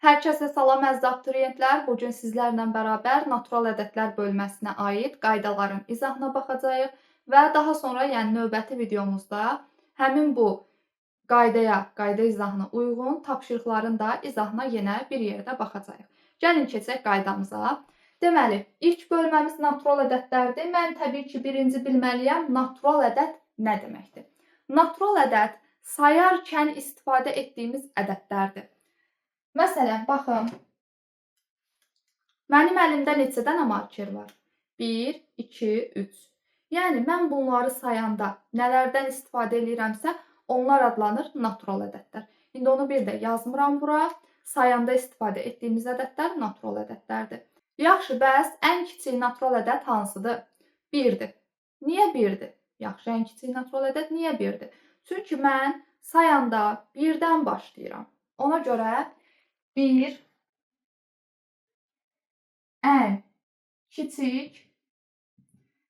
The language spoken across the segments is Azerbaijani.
Hər kəsə salam, əziz abituriyentlər. Bu gün sizlərlə bərabər natural ədədlər bölməsinə aid qaydaların izahına baxacağıq və daha sonra, yəni növbəti videomuzda həmin bu qaydaya, qayda izahına uyğun tapşırıqların da izahına yenə bir yerdə baxacağıq. Gəlin keçək qaydamıza. Deməli, ilk bölməmiz natural ədədlərdir. Mən təbii ki, birinci bilməliyəm natural ədəd nə deməkdir? Natural ədəd sayarkən istifadə etdiyimiz ədədlərdir. Məsələn, baxın. Mənim əlimdə neçə dənə marker var? 1, 2, 3. Yəni mən bunları sayanda nələrdən istifadə eləyirəmsə, onlar adlanır natural ədədlər. İndi onu bir də yazmıram bura. Sayanda istifadə etdiyimiz ədədlər natural ədədlərdir. Yaxşı, bəs ən kiçik natural ədəd hansıdır? 1-dir. Niyə 1-dir? Yaxşı, ən kiçik natural ədəd niyə 1-dir? Çünki mən sayanda 1-dən başlayıram. Ona görə 1 ən kiçik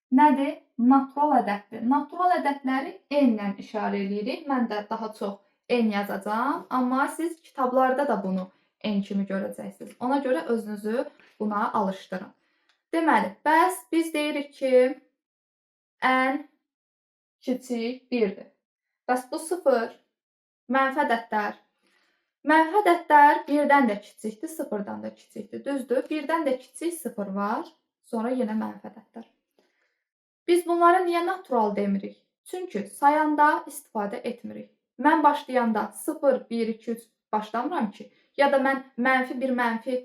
nədir? Natural ədəddir. Natural ədədləri n ilə işarə eləyirik. Mən də daha çox n yazacağam, amma siz kitablarda da bunu n kimi görəcəksiniz. Ona görə özünüzü buna alışdırın. Deməli, bəs biz deyirik ki, ən kiçik 1-dir. Bəs bu 0, mənfi ədədlər. Mənfi ədədlər 1-dən də kiçikdir, 0-dan da kiçikdir. Düzdür? 1-dən də kiçik 0 var. Sonra yenə mənfi ədədlər. Biz bunlara niyə natural demirik? Çünki sayanda istifadə etmirik. Mən başlayanda 0, 1, 2, 3 başlamıram ki. Ya da mən mənfi 1, mənfi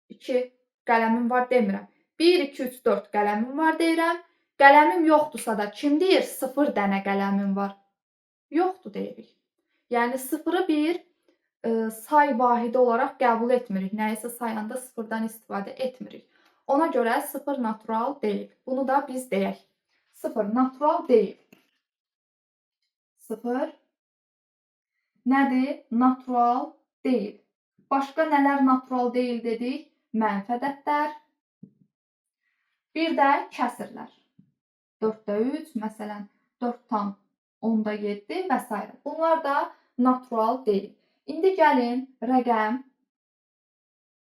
2 qələmim var demirəm. 1, 2, 3, 4 qələmim var deyirəm. Qələmim yoxdursa da kim deyir 0 dənə qələmim var? Yoxdur deyirik. Yəni 0-ı bir say vahidi olaraq qəbul etmirik. Nəyisə sayanda sıfırdan istifadə etmirik. Ona görə 0 natural deyil. Bunu da biz deyək. 0 natural deyil. 0 nədir? Natural deyil. Başqa nələr natural deyil dedik? Mənfi ədədlər. Bir də kəsirlər. 4-də 3, məsələn, 4,7 və s. Bunlar da natural deyil. İndi gəlin rəqəm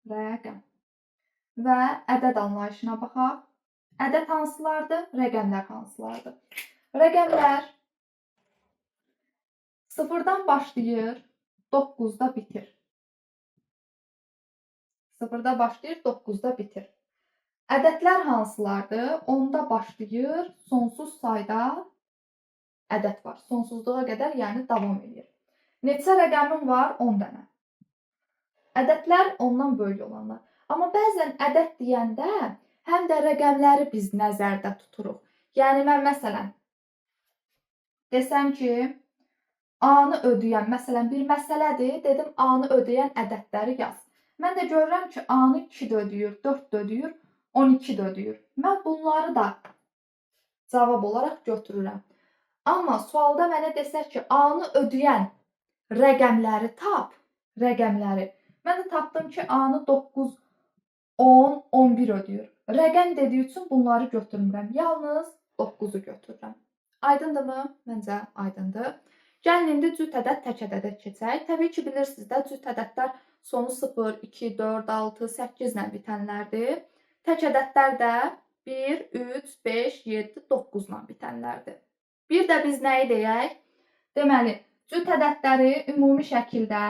və ədəd anlayışına baxaq. Ədəd hansılardır? Rəqəmlər hansılardır? Rəqəmlər 0-dan başlayır, 9-da bitir. 0-da başlayır, 9-da bitir. Ədədlər hansılardır? 10-da başlayır, sonsuz sayda ədəd var. Sonsuzluğa qədər, yəni davam edir. Neçə rəqəmim var? 10 dənə. Ədədlər ondan böyük olanlar. Amma bəzən ədəd deyəndə həm də rəqəmləri biz nəzərdə tuturuq. Yəni mən məsələn desəm ki, A-nı ödəyən, məsələn bir məsələdir, dedim A-nı ödəyən ədədləri yaz. Mən də görürəm ki, A-nı 2 də ödəyir, 4 də ödəyir, 12 də ödəyir. Mən bunları da cavab olaraq götürürəm. Amma sualda mənə desə ki, A-nı ödəyən rəqəmləri tap, rəqəmləri. Mən də tapdım ki, A-nı 9, 10, 11 ödəyir. Rəqəm dediyi üçün bunları götürmürəm. Yalnız 9-u götürürəm. Aydındırmı? Məncə aydındır. Gəlin indi cüt ədəd, tək ədədə keçək. Təbii ki, bilirsiniz də cüt ədədlər sonu 0, 2, 4, 6, 8 ilə bitənlərdir. Tək ədədlər də 1, 3, 5, 7, 9 ilə bitənlərdir. Bir də biz nəyi deyək? Deməli, cüt ədədləri ümumi şəkildə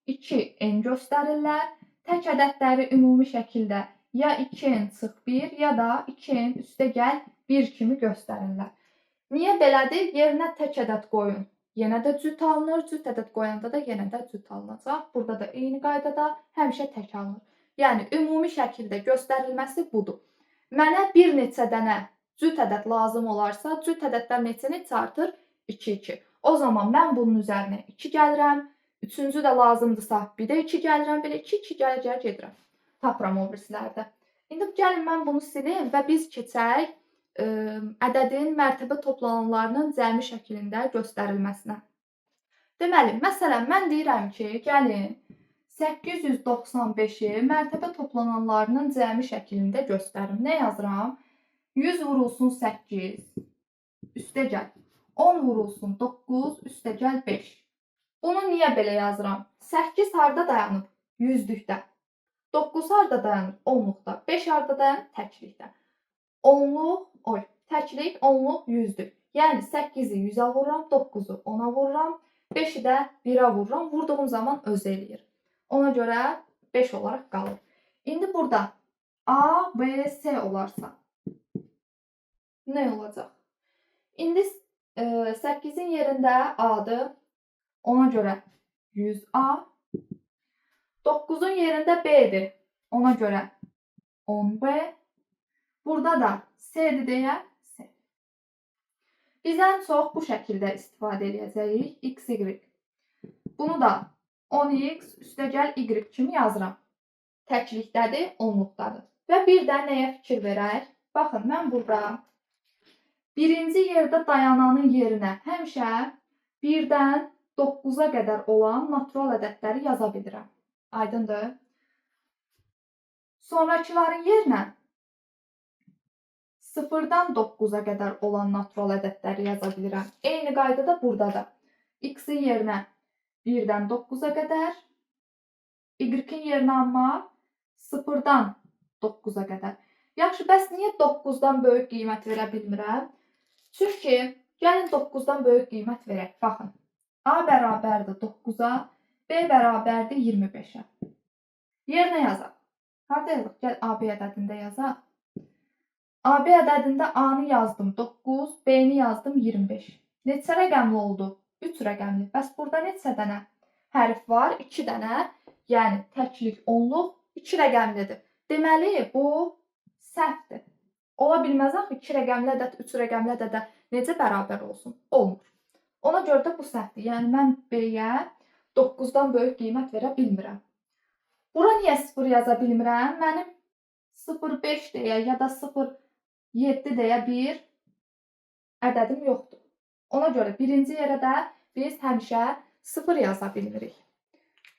2n göstərirlər. Tək ədədləri ümumi şəkildə ya 2n çıx 1, ya da 2n üstə gəl 1 kimi göstərirlər. Niyə belədir? Yerinə tək ədəd qoyun. Yenə də cüt alınır. Cüt ədəd qoyanda da yenə də cüt alınacaq. Burada da eyni qaydada həmişə tək alınır. Yəni ümumi şəkildə göstərilməsi budur. Mənə bir neçə dənə cüt ədəd lazım olarsa, cüt ədədlər neçə-neçə artır? 2, 2. O zaman mən bunun üzərinə 2 gəlirəm. Üçüncü də lazımdırsa, bir də 2 gəlirəm. Belə 2, 2 gələ gələ gedirəm. Tapıram o birisilərdə. İndi gəlin mən bunu silim və biz keçək ədədin mərtəbə toplananlarının cəmi şəklində göstərilməsinə. Deməli, məsələn, mən deyirəm ki, gəlin 895-i mərtəbə toplananlarının cəmi şəklində göstərim. Nə yazıram? 100 vurulsun 8, üstə gəl. 10 vurulsun 9, üstə gəl 5. Bunu niyə belə yazıram? 8 harda dayanıb? Yüzlükdə. 9 harda dayanır? Onluqda. 5 harda dayanır? Təklikdə. Onluq, təklik, onluq, yüzlük. Yəni 8-i 100-ə vururam, 9-u 10-a vururam, 5-i də 1-ə vururam. Vurduğum zaman özü eləyir. Ona görə 5 olaraq qalır. İndi burada A, B, S olarsa nə olacaq? İndi 8-in yerində A-dır. Ona görə 100A. 9-un yerində B-dir. Ona görə 10B. Burada da S-dir deyə S. Biz ən çox bu şəkildə istifadə eləyəcəyik. X, Y. Bunu da 10X üstəgəl Y kimi yazıram. Təklikdədir, onluqdadır. Və bir də nəyə fikir verək? Baxın, mən burada birinci yerdə dayananın yerinə həmişə 1-dən 9-a qədər olan natural ədədləri yaza bilirəm. Aydındır? Sonrakıların yerinə 0-dan 9-a qədər olan natural ədədləri yaza bilirəm. Eyni qaydada burada da. X-in yerinə 1-dən 9-a qədər, Y-in yerinə amma 0-dan 9-a qədər. Yaxşı, bəs niyə 9-dan böyük qiymət verə bilmirəm? Çünki gəlin 9-dan böyük qiymət verək. Baxın, A bərabərdir 9-a, B bərabərdir 25-ə. Yerinə yazaq. Harada yazaq? Gəl AB ədədində yazaq. AB ədədində A-nı yazdım 9, B-ni yazdım 25. Neçə rəqəmli oldu? 3 rəqəmli. Bəs burada neçə dənə hərf var? 2 dənə. Yəni təklik, onluq 2 rəqəmlidir. Deməli, bu səhvdir. Ola bilməz axı 2 rəqəmli ədəd 3 rəqəmli ədədə necə bərabər olsun? Olmur. Ona görə də bu səhvdir. Yəni mən B-yə 9-dan böyük qiymət verə bilmirəm. Bura niyə 0 yaza bilmirəm? Mənim 0,5 deyə ya da 0,7 deyə bir ədədim yoxdur. Ona görə birinci yerə də biz həmişə 0 yaza bilmirik.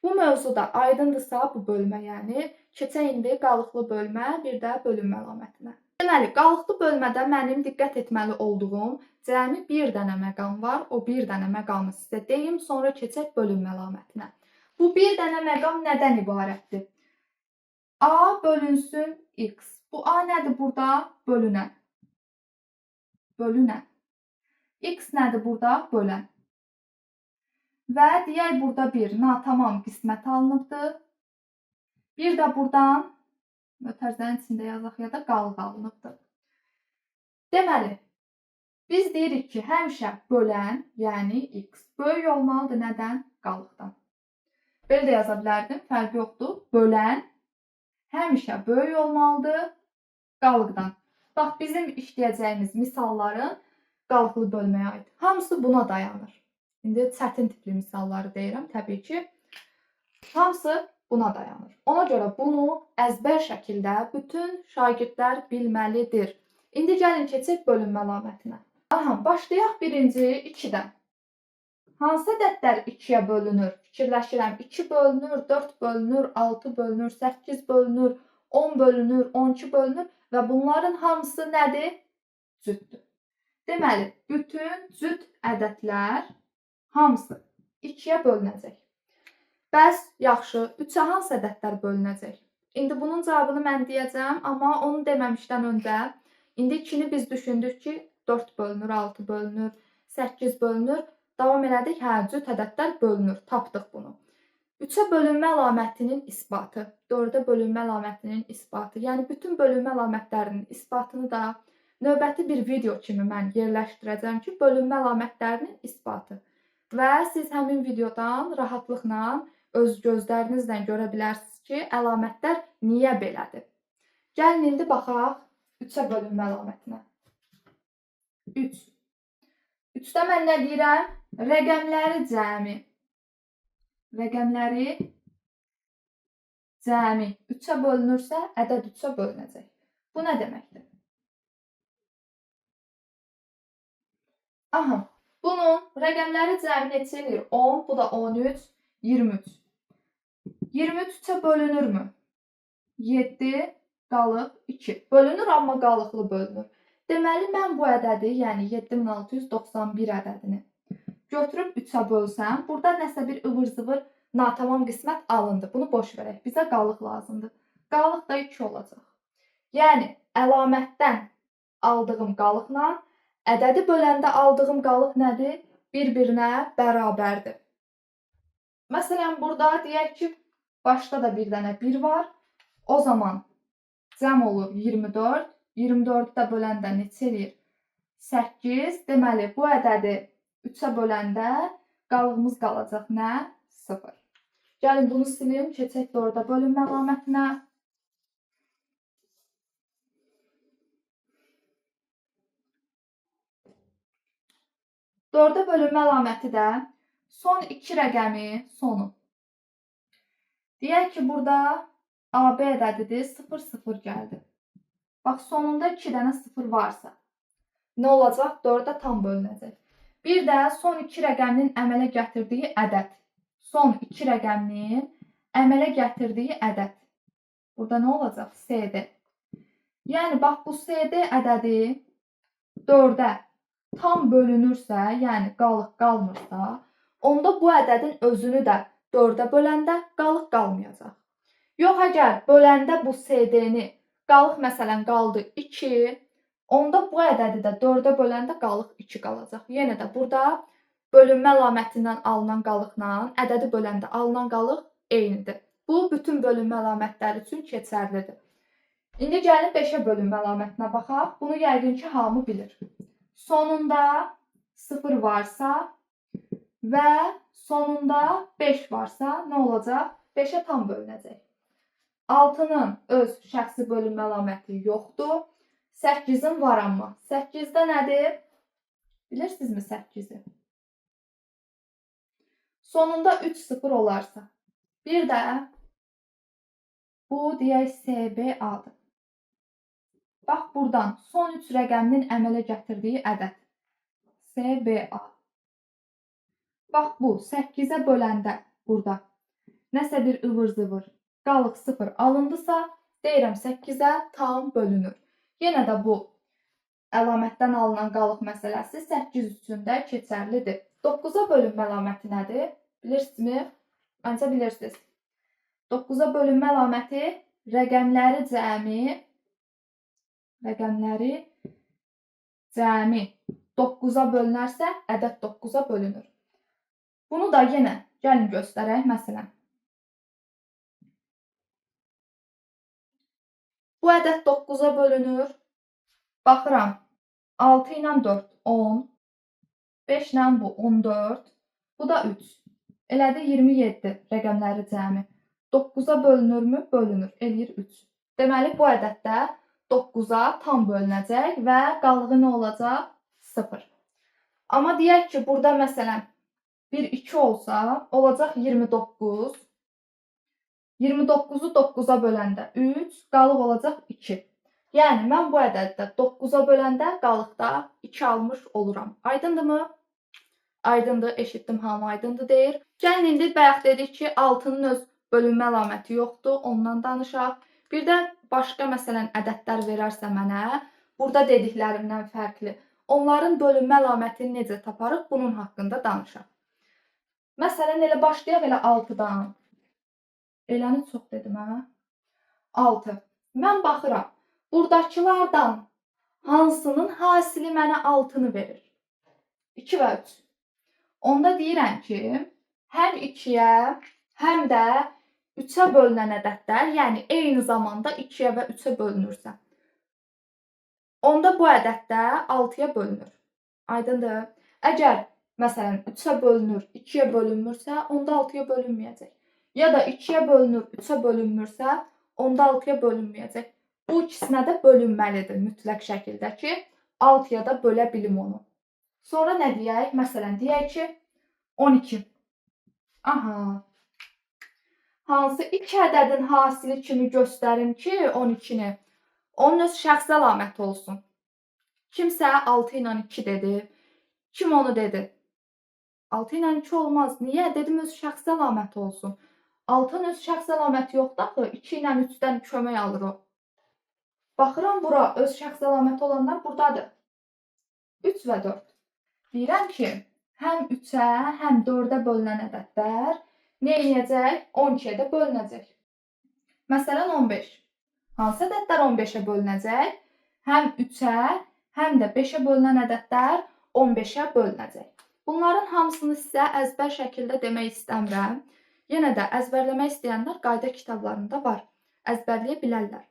Bu mövzuda aydındırsa bu bölmə, yəni keçək indi qalıqlı bölmə, bir də bölünmə əlamətinə. Deməli, qalıqlı bölmədə mənim diqqət etməli olduğum cəmi bir dənə məqam var. O bir dənə məqamı sizə deyim, sonra keçək bölünmə əlamətinə. Bu bir dənə məqam nədən ibarətdir? A bölünsün X. Bu A nədir burada? Bölünən. Bölünən. X nədir burada? Bölən. Və deyək burada bir natamam qismət alınıbdır. Bir də buradan mötərizənin içində yazaq ya da qalıq alınıbdır. Deməli, biz deyirik ki, həmişə bölən, yəni X böyük olmalıdır nədən? Qalıqdan. Belə də yaza bilərdim, fərqi yoxdur. Bölən həmişə böyük olmalıdır qalıqdan. Bax, bizim işləyəcəyimiz misalların qalıqlı bölməyə aid. Hamısı buna dayanır. İndi çətin tipli misalları deyirəm, təbii ki. Hamısı buna dayanır. Ona görə bunu əzbər şəkildə bütün şagirdlər bilməlidir. İndi gəlin keçək bölünmə əlamətinə. Aha, başlayaq birinci 2-dən. Hansı ədədlər 2-yə bölünür? Fikirləşirəm. 2 bölünür, 4 bölünür, 6 bölünür, 8 bölünür, 10 bölünür, 12 bölünür və bunların hamısı nədir? Cütdür. Deməli, bütün cüt ədədlər hamısı 2-yə bölünəcək. Bəs, yaxşı, 3-ə hansı ədədlər bölünəcək? İndi bunun cavabını mən deyəcəm, amma onu deməmişdən öncə, indi 2-ni biz düşündük ki, 4 bölünür, 6 bölünür, 8 bölünür. Davam elədik, hə, cüt ədədlər bölünür, tapdıq bunu. 3-ə bölünmə əlamətinin isbatı, 4-ə bölünmə əlamətinin isbatı, yəni bütün bölünmə əlamətlərinin isbatını da növbəti bir video kimi mən yerləşdirəcəm ki, bölünmə əlamətlərinin isbatı. Və siz həmin videodan rahatlıqla öz gözlərinizlə görə bilərsiniz ki, əlamətlər niyə belədir. Gəlin indi baxaq 3-ə bölünmə əlamətinə. 3. 3-də mən nə deyirəm? Rəqəmləri cəmi. Rəqəmləri cəmi 3-ə bölünürsə, ədəd 3-ə bölünəcək. Bu nə deməkdir? Aha, bunun rəqəmləri cəmi neçə eləyir? 10, bu da 13, 23. 23 3-ə bölünürmü? 7 qalıq 2. Bölünür, amma qalıqlı bölünür. Deməli, mən bu ədədi, yəni 7691 ədədini götürüb 3-ə bölsəm, burada nəsə bir ıvır-zıvır Natamam qismət alındı. Bunu boş verək. Bizə qalıq lazımdır. Qalıq da 2 olacaq. Yəni, əlamətdən aldığım qalıqla ədədi böləndə aldığım qalıq nədir? Bir-birinə bərabərdir. Məsələn, burada deyək ki, başda da bir dənə 1 var. O zaman cəm olur 24. 24-ü də böləndə neçə eləyir? 8. Deməli, bu ədədi 3-ə böləndə qalığımız qalacaq nə? 0. Gəlin bunu silim, keçək 4-ə bölünmə əlamətinə. Dördə bölünmə əlaməti də son 2 rəqəmi sonu. Deyək ki, burada AB ədədidir, 0, 0 gəldi. Bax, sonunda 2 dənə 0 varsa, nə olacaq? 4-ə tam bölünəcək. Bir də son 2 rəqəminin əmələ gətirdiyi ədəd. Son 2 rəqəminin əmələ gətirdiyi ədəd. Burada nə olacaq? CD. Yəni, bax, bu CD ədədi 4-ə tam bölünürsə, yəni qalıq qalmırsa, onda bu ədədin özünü də 4-ə böləndə qalıq qalmayacaq. Yox, əgər böləndə bu CD-ni qalıq məsələn qaldı 2, onda bu ədədi də 4-ə böləndə qalıq 2 qalacaq. Yenə də burada bölünmə əlamətindən alınan qalıqla ədədi böləndə alınan qalıq eynidir. Bu, bütün bölünmə əlamətləri üçün keçərlidir. İndi gəlin 5-ə bölünmə əlamətinə baxaq. Bunu yəqin ki, hamı bilir. Sonunda 0 varsa və sonunda 5 varsa nə olacaq? 5-ə tam bölünəcək. 6-nın öz şəxsi bölünmə əlaməti yoxdur. 8-in var amma. 8-də nədir? Bilirsinizmi 8-i? Sonunda 3 0 olarsa. Bir də bu deyək SBA-dır. Bax, buradan son 3 rəqəminin əmələ gətirdiyi ədəd. SBA. Bax, bu 8-ə böləndə burada nəsə bir ıvır-zıvır qalıq 0 alındısa, deyirəm 8-ə tam bölünür. Yenə də bu əlamətdən alınan qalıq məsələsi 8 üçün də keçərlidir. 9-a bölünmə əlaməti nədir? Bilirsinizmi? Məncə bilirsiniz. 9-a bölünmə əlaməti rəqəmləri cəmi 9-a bölünərsə, ədəd 9-a bölünür. Bunu da yenə gəlin göstərək. Məsələn, bu ədəd 9-a bölünür. Baxıram, 6 ilə 4, 10, 5 ilə bu 14, bu da 3. Elədir 27 rəqəmləri cəmi. 9-a bölünürmü? Bölünür. Eləyir 3. Deməli, bu ədəddə 9-a tam bölünəcək və qalığı nə olacaq? 0. Amma deyək ki, burada məsələn 1, 2 olsa, olacaq 29. 29-u 9-a böləndə 3, qalıq olacaq 2. Yəni, mən bu ədəddə 9-a böləndə qalıqda 2 almış oluram. Aydındırmı? Aydındır, eşitdim, hamı aydındır deyir. Gəlin indi bayaq dedik ki, 6-nın öz bölünmə əlaməti yoxdur, ondan danışaq. Bir də başqa məsələn ədədlər verərsə mənə, burada dediklərimdən fərqli. Onların bölünmə əlamətini necə taparıq, bunun haqqında danışaq. Məsələn, elə başlayaq elə 6-dan. Eləni çox dedim, hə? 6. Mən baxıram, buradakılardan hansının hasili mənə 6-nı verir? 2 və 3. Onda deyirəm ki, həm 2-yə, həm də 3-ə bölünən ədədlər, yəni eyni zamanda 2-yə və 3-ə bölünürsə, onda bu ədəd də 6-ya bölünür. Aydındır? Əgər, məsələn, 3-ə bölünür, 2-yə bölünmürsə, onda 6-ya bölünməyəcək. Ya da 2-yə bölünür, 3-ə bölünmürsə, onda 6-ya bölünməyəcək. Bu ikisinə də bölünməlidir mütləq şəkildə ki, 6-ya da bölə bilim onu. Sonra nə deyək? Məsələn, deyək ki, 12. Aha. Hansı iki ədədin hasili kimi göstərim ki, 12-ni? Onun öz şəxsi əlaməti olsun. Kimsə 6 ilə 2 dedi. Kim onu dedi? 6 ilə 2 olmaz. Niyə? Dedim, öz şəxsi əlaməti olsun. 6-nın öz şəxsi əlaməti yoxdur axı. 2 ilə 3-dən kömək alır o. Baxıram bura, öz şəxsi əlaməti olanlar buradadır. 3 və 4. Deyirəm ki, həm 3-ə, həm 4-ə bölünən ədədlər Nə edəcək? 12-yə də bölünəcək. Məsələn, 15. Hansı ədədlər 15-ə bölünəcək? Həm 3-ə, həm də 5-ə bölünən ədədlər 15-ə bölünəcək. Bunların hamısını sizə əzbər şəkildə demək istəmirəm. Yenə də əzbərləmək istəyənlər qayda kitablarında var. Əzbərləyə bilərlər.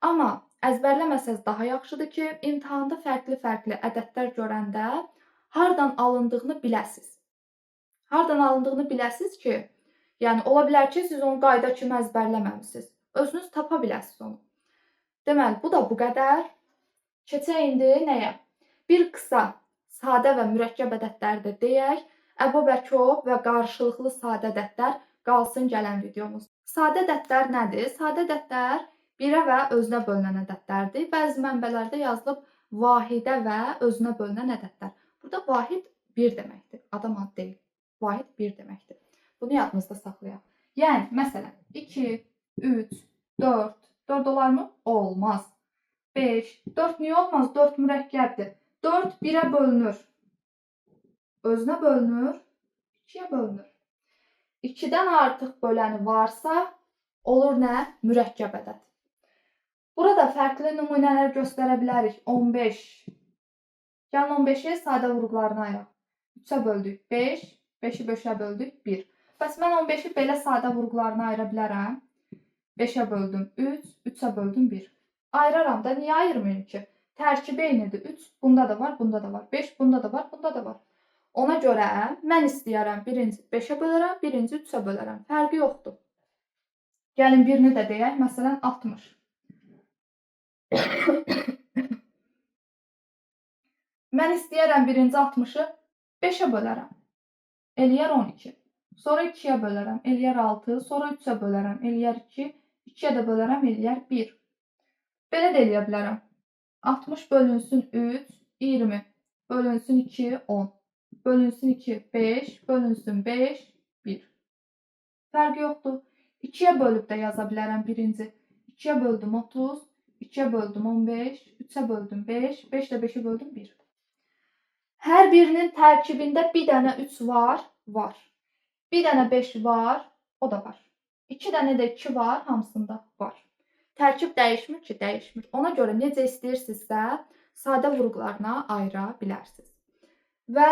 Amma əzbərləməsəz daha yaxşıdır ki, imtahanda fərqli-fərqli ədədlər görəndə hardan alındığını biləsiniz. Hardan alındığını biləsiniz ki, yəni ola bilər ki, siz onu qayda kimi əzbərləməmisiniz. Özünüz tapa biləsiniz onu. Deməli, bu da bu qədər. Keçək indi nəyə? Bir qısa sadə və mürəkkəb ədədləri də deyək. Əbo-bəkob və qarşılıqlı sadə ədədlər qalsın gələn videomuz. Sadə ədədlər nədir? Sadə ədədlər 1-ə və özünə bölünən ədədlərdir. Bəzi mənbələrdə yazılıb vahidə və özünə bölünən ədədlər. Burada vahid 1 deməkdir. Adam adı deyil. Vahid 1 deməkdir. Bunu yadımızda saxlayaq. Yəni, məsələn, 2, 3, 4. 4 olarmı? Olmaz. 5. 4 niyə olmaz? 4 mürəkkəbdir. 4 1-ə bölünür. Özünə bölünür. 2-yə bölünür. 2-dən artıq böləni varsa, olur nə? Mürəkkəb ədəd. Burada fərqli nümunələr göstərə bilərik. 15. Gəlin 15-i sadə vurğularına ayıraq. 3-ə böldük 5, 5-i 5-ə böldük 1. Bəs mən 15-i belə sadə vurğularına ayıra bilərəm. 5-ə böldüm 3, 3-ə böldüm 1. Ayıraram da, niyə ayırmayım ki? Tərkibi eynidir. 3 bunda da var, bunda da var. 5 bunda da var, bunda da var. Ona görə mən istəyərəm birinci 5-ə bölərəm, birinci 3-ə bölərəm. Fərqi yoxdur. Gəlin birini də deyək. Məsələn, 60. Mən istəyərəm birinci 60-ı 5-ə bölərəm. Eləyər 12. Sonra 2-yə bölərəm, eləyər 6. Sonra 3-ə bölərəm, eləyər 2. 2-yə də bölərəm, eləyər 1. Belə də eləyə bilərəm. 60 bölünsün 3, 20. Bölünsün 2, 10. Bölünsün 2, 5. Bölünsün 5, 1. Fərqi yoxdur. 2-yə bölüb də yaza bilərəm birinci. 2-yə böldüm 30, 2-yə böldüm 15, 3-ə böldüm 5, 5 də 5-ə böldüm 1. Hər birinin tərkibində bir dənə 3 var, var. Bir dənə 5 var, o da var. 2 dənə də 2 var, hamısında var. Tərkib dəyişmir ki, dəyişmir. Ona görə necə istəyirsinizsə, sadə vurğularına ayıra bilərsiniz. Və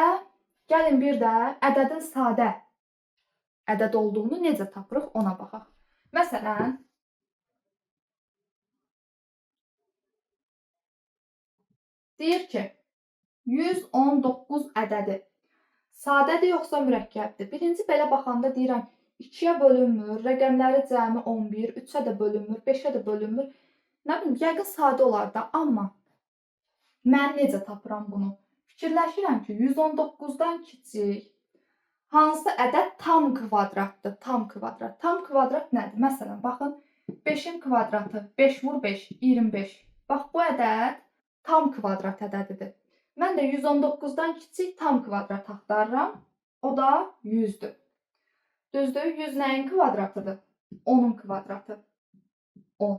gəlin bir də ədədin sadə ədəd olduğunu necə tapırıq ona baxaq. Məsələn, deyir ki, 119 ədədi sadədir yoxsa mürəkkəbdir? Birinci belə baxanda deyirəm, 2-yə bölünmür, rəqəmləri cəmi 11, 3-ə də bölünmür, 5-ə də bölünmür. Nə bilim, yəqin sadə olar da, amma mən necə tapıram bunu? Fikirləşirəm ki, 119-dan kiçik hansı ədəd tam kvadratdır? Tam kvadrat. Tam kvadrat nədir? Məsələn, baxın, 5-in kvadratı 5 vur 5, 25. Bax, bu ədəd tam kvadrat ədədidir. Mən də 119-dan kiçik tam kvadrat axtarıram. O da 100-dür. Düzdür? 100 nəyin kvadratıdır? 10-un kvadratı. 10.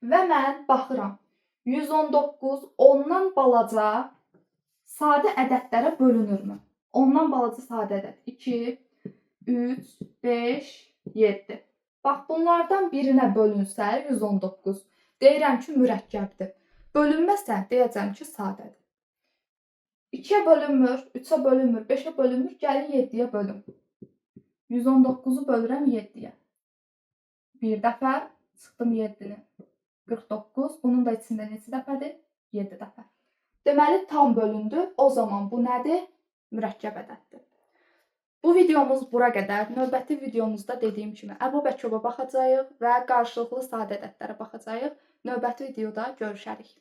Və mən baxıram. 119 10-dan balaca sadə ədədlərə bölünürmü? 10-dan balaca sadə ədəd. 2, 3, 5, 7. Bax, bunlardan birinə bölünsə 119. Deyirəm ki, mürəkkəbdir. Bölünməsə, deyəcəm ki, sadədir. 2-yə bölünmür, 3-ə bölünmür, 5-ə bölünmür. Gəlin 7-yə bölüm. 119-u bölürəm 7-yə. Bir dəfə çıxdım 7-ni. 49. Bunun da içində neçə dəfədir? 7 dəfə. Deməli, tam bölündü. O zaman bu nədir? Mürəkkəb ədəddir. Bu videomuz bura qədər. Növbəti videomuzda dediyim kimi Əbu-Bəkoba baxacağıq və qarşılıqlı sadə ədədlərə baxacağıq. Növbəti videoda görüşərik.